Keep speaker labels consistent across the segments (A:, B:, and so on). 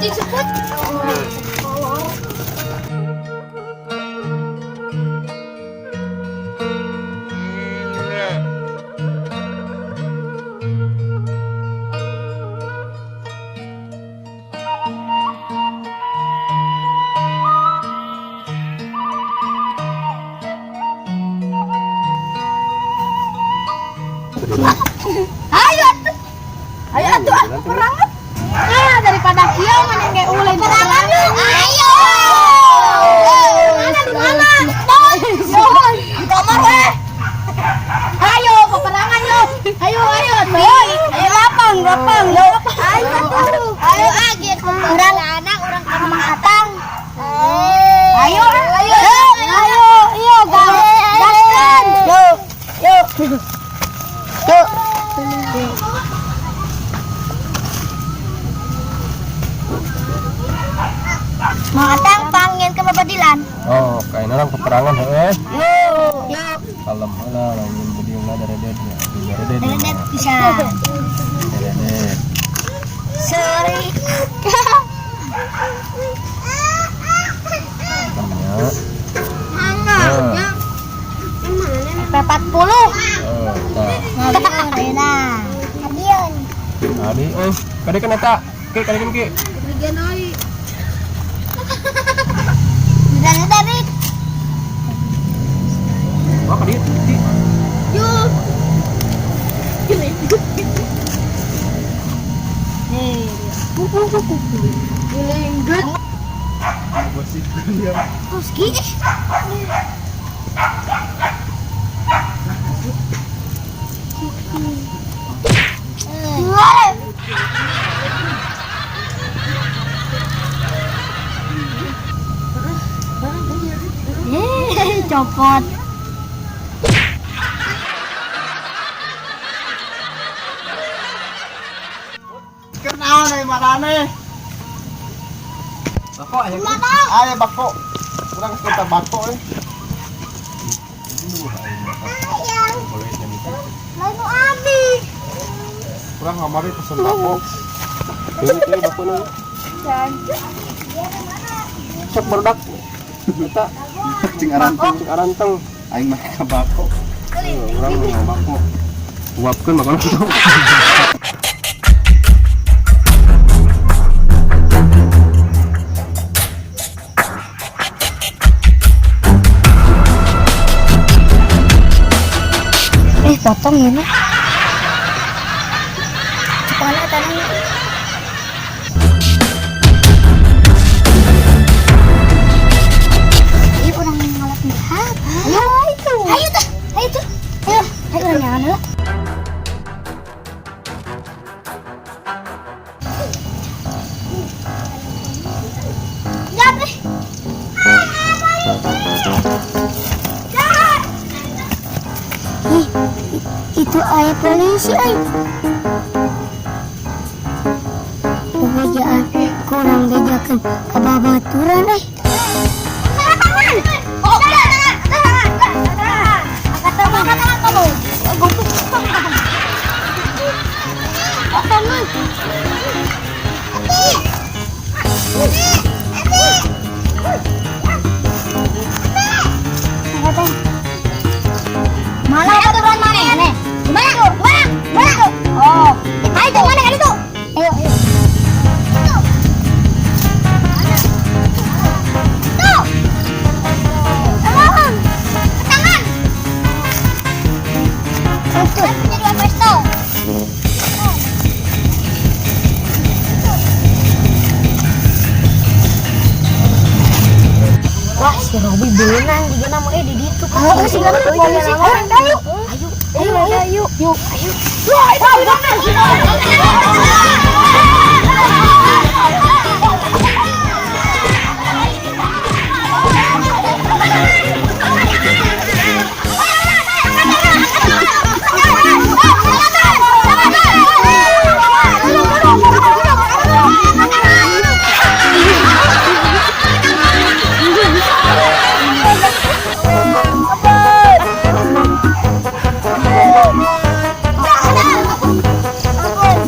A: Cing seput. Ayo atuh. Ayo atuh ah, perangan. Ah, daripada kieu mending ge ulin perangan yuk. Ayo. Mana di mana? Di kamar weh. Ayo peperangan yuk. Ayo ayo ayo. Ayo lapang, lapang. Ayo atuh. Ayo ah gitu. Urang anak urang ka Mang Atang. Ayo ayo ayo ayo gaskeun. Yuk. Yuk. Yuk. Mang Atang panggil ke Babadilan.
B: Oh, kayaknya orang peperangan heeh.
A: Yuk. Yuk.
B: Kalem heula lamun beudiungna daredet nya. Daredet.
A: Daredet pisan.
B: Daredet.
A: Sorry.
B: Kalem
A: Mana? P40.
B: Oh, tah.
A: Nah, Adion.
B: Adi, eh, kadekeun eta. Ki, kadekeun ki.
A: Dan dari
B: Wah, ka dieu ki.
A: Yuk. Terus gini. Copot.
C: Kenaon euy marane?
B: Bako aya.
C: Aya bako. Urang geus minta bako euy.
A: Lalu abi.
C: Urang kamari pesen bako.
B: Ini bako na. Sok barudak. Eta
C: Cing aranteng.
B: cing aranteng.
C: Aing mah ka bako.
B: Urang mah
C: Bako.
B: uapkeun bakona.
A: Potong ya mah. Cepana tanahnya. Ini orang ngalap jahat. Ayo itu. Ayo tuh. Ayo tuh. Ayo, ayo orang jangan heula. Jahat eh. Jahat. Ih, itu aya polisi ay. Bejaan kurang bejakeun ka babaturan eh. Angkat tangan. Angkat tangan kamu. Angkat tangan. Angkat tangan. Mana aturan mana nih? Gimana? Gimana? Gimana? Oh, ayo tuh mana kan itu? Ayo, ayo. Tuh. Tuh. Tangan. Tangan. Tuh. Punya dua pistol. Wah, si Robi beunang juga nama di ditu. Oh, si Robi polisi. Ayo. Ayo, ayo, ayo, yuk, ayo. Wah, itu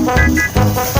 A: Ampun.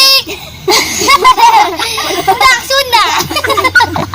A: Musik. Sunda, Sunda.